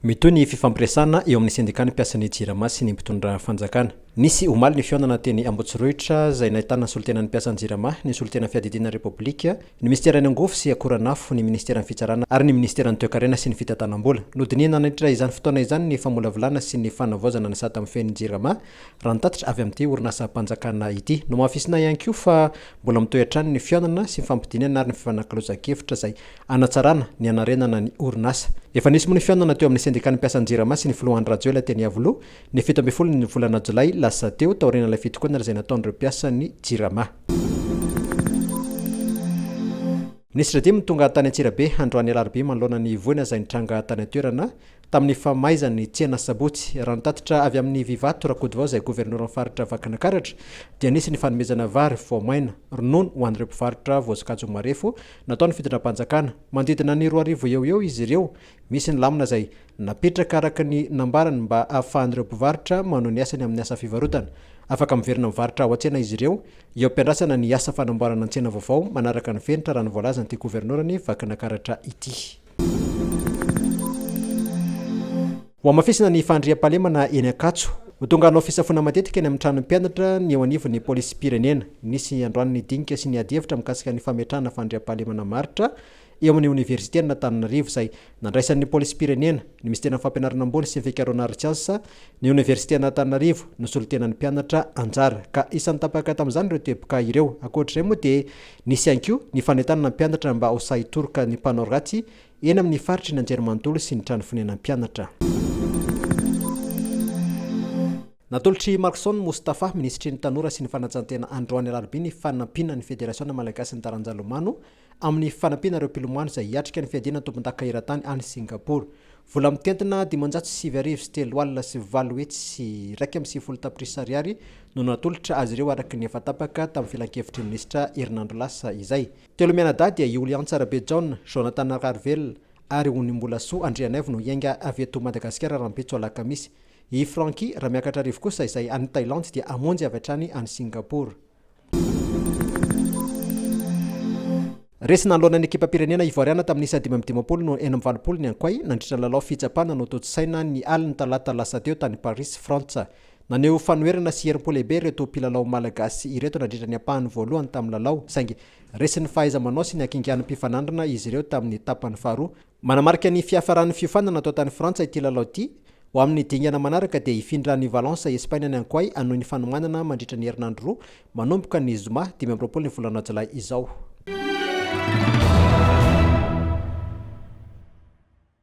Mitohy ny fifampiresahana eo amin'ny sendikan'ny mpiasan'ny Jirama sy ny mpitondra fanjakana. Nisy omaly ny fihaonana teny Ambotsirohitra izay nahitana ny solontenan'ny mpiasan'ny Jirama, ny solontenan'ny fiadidiana ny Repoblika, ny minisiteran'ny Angovo sy Akoranafo, ny minisiteran'ny Fitsarana ary ny minisiteran'ny Toekarena sy ny Fitantanam-bola. Nodinihina nandritra izany fotoana izany ny famolavolana sy ny fanavaozana ny sata mifehy ny Jirama, raha ny tatitra avy amin'ity orinasam-panjakana ity. Nohamafisina ihany koa fa mbola mitohy hatrany ny fihaonana sy ny fampidinihana ary ny fifanakalozan-kevitra izay hanatsarana ny hanarenana ny orinasa. Efa nisy moa ny fihaonana teo amin'ny sendikan'ny mpiasan'ny Jirama sy ny filoha Andry Rajoelina teny Iavoloha ny 17 ny volana jolay lasa teo taorian'ilay fitokonana izay nataon'ireo mpiasan'ny Jirama. Minisitra dimy tonga tany Antsirabe androany alarobia manoloana ny voina izay nitranga tany an-toerana tamin'ny famaizan'ny tsena sabotsy. Raha ny tatitra avy amin'i Vivato Rakotovao izay governoran'ny faritra Vakinakaratra dia nisy ny fanomezana vary, voamaina, ronono ho an'ireo mpivarotra voasokajy ho marefo Nataon'ny fitondram-panjakana. Manodidina ny 2000 eo ho eo izy ireo. Misy ny lamina izay napetraka araka ny nambarany mba hahafahan'ireo mpivarotra manohy ny asany amin'ny asa fivarotana. Afaka miverina mivarotra ao an-tsena izy ireo, eo am-piandrasana ny asa fanamboarana ny tsena vaovao manaraka ny fenitra raha ny voalazan'ity governoran'i Vakinakaratra ity. Hohamafisina ny fandriampahalemana eny Ankatso. Ho tonga hanao fisafoana matetika eny amin'ny tranon'ny mpianatra ny eo anivon'ny polisim-pirenena. Nisy androany ny dinika sy ny adihevitra mikasika ny fametrahana fandriampahalemana maharitra eo amin'ny oniversiten'Antananarivo izay nandraisan'ny polisim-pirenena, ny minisiteran'ny fampianarana ambony sy ny fikarohana ara-tsiansa, ny oniversiten'Antananarivo, ny solontenan'ny mpianatra anjara. Ka isan'ny tapaka tamin'izany ireo teboka ireo. Ankoatr'izay moa dia nisy ihany koa ny fanentanana ny mpianatra mba ho sahy hitoroka ny mpanao ratsy Eny amin'ny faritry ny anjerimanontolo sy ny trano fonenan'ny mpianatra. Natolotr'i Marcson Moustapha, minisitry ny Tanora sy ny Fanatanjahantena androany alarobia ny fanampiana ny Federasiona malagasin'ny taranja lomano amin'ny fanampiana ireo mpilomano izay hiatrika ny fiadiana ny tompondaka eran-tany any Singapour. Vola mitentina 509 891 tapitrisa ariary no natolotra azy ireo araka ny efa tapaka tamin'ny filankevitry ny minisitra herinandro lasa izay. Telo mianadahy dia i Oliantsa Rabejaona, Jonathan Raharvelona ary Onimbolasoa Andrianaivo no hiainga avy eto Madagasikara rahampitso alakamisy. I Francky Ramiakatrarivo kosa izay any Thaïlande dia hamonjy avy hatrany any Singapour. Resy nanoloana ny ekipam-pirenena ivoariana tamin'ny isa 55 no 86 ny Ankoay nandritra ny lalao fitsapana notontosaina ny alin'ny talata lasa teo tany Paris, Frantsa. Naneho fanoherana sy herim-po lehibe ireto mpilalao malagasy ireto nandritra ny ampahany voalohany tamin'ny lalao, saingy resin'ny fahaiza-manao sy ny hakingan'ny mpifanandrina izy ireo tamin'ny tapany faharoa. Manamarika ny fiafaran'ny fiofanana natao tany Frantsa ity lalao ity. Ho amin'ny dingana manaraka dia hifindra any Valence, Espaina ny Ankoay hanohy ny fanomanana mandritra ny herinandro roa manomboka ny zoma 25 ny volana jolay izao.